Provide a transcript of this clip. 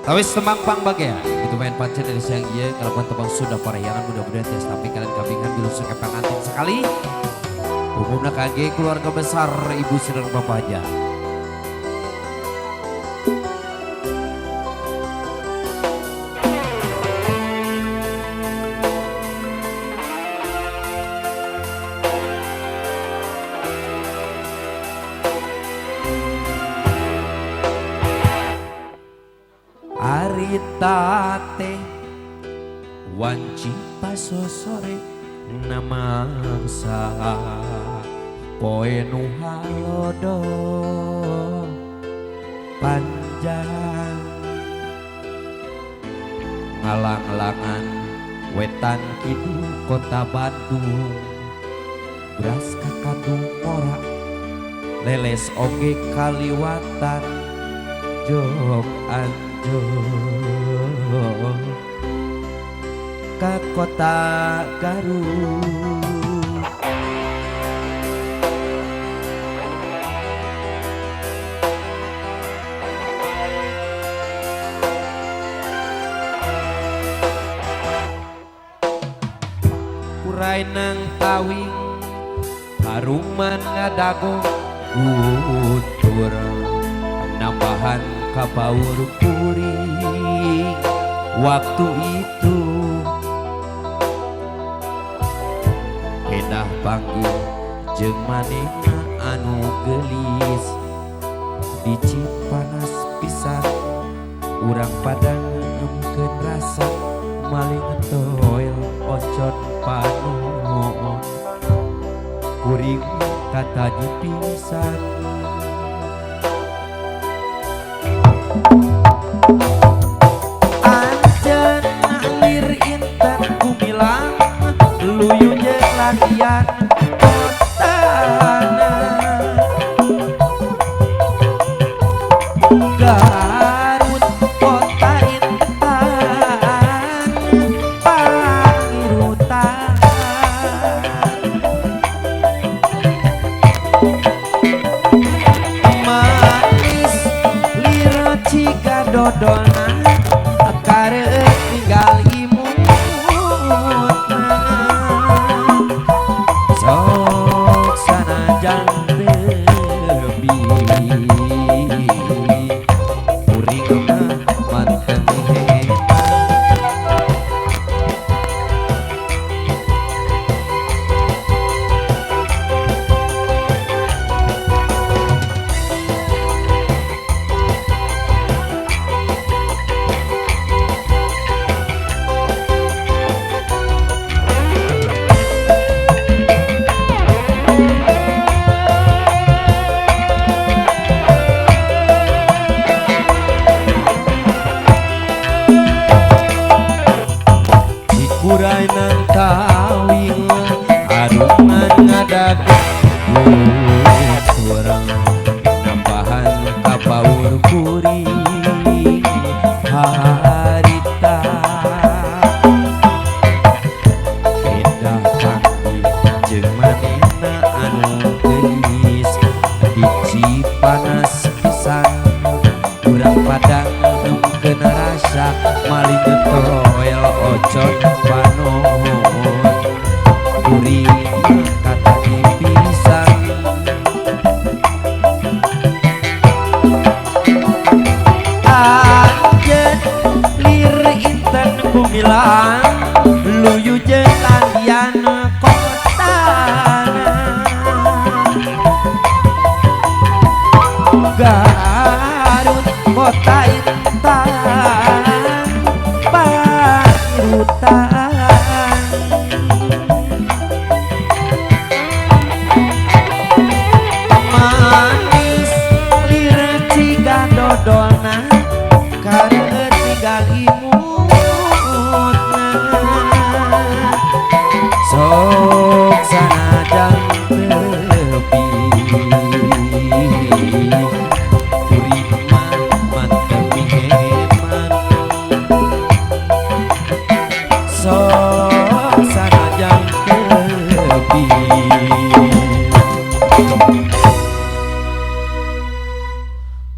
Tawis tembang pang bagea itu main pancen dari siang ieu kalakuan tembang Sunda Parahyangan mudah-mudahan tias tapi kalian kabingan bilus pangantin sekali. Umumna kangge keluarga besar ibu saudara bapak aja. Harita teh wanci pasosore namangsa poe nu halodo panjang ngalang-langan wetan kidul kota Bandung beras kakadung ora leles oge kaliwatan jog anjog ka kota Garut. Kurai nang tawing haruman ngadago gutur nambahan kabaur kuring waktu itu endah panggil jeung manehna anu geulis di Cipanas pisan urang Padang ngeumkeun rasa maling toel ocon panon kuring kata pisan. Anjeun lir intan gumilang luyu jeung latihan kotana Garut kota intan pangirutan manis lir ciga dodona kareut tinggal imutna sok sanajan tebi kuring mah manteng hebat. Kurai nang tawing arungan ngadago kurang nambahan kabaur kuring harita endah panggih jeung manehna anu geulis di Cipanas pisan urang Padang ngeumkeun rasa maling toel ocon panon kuring kata pisan. Anjeun lir intan gumilang luyu jeung landian kotana Garut kota intan pangirutan manis lir ciga dodona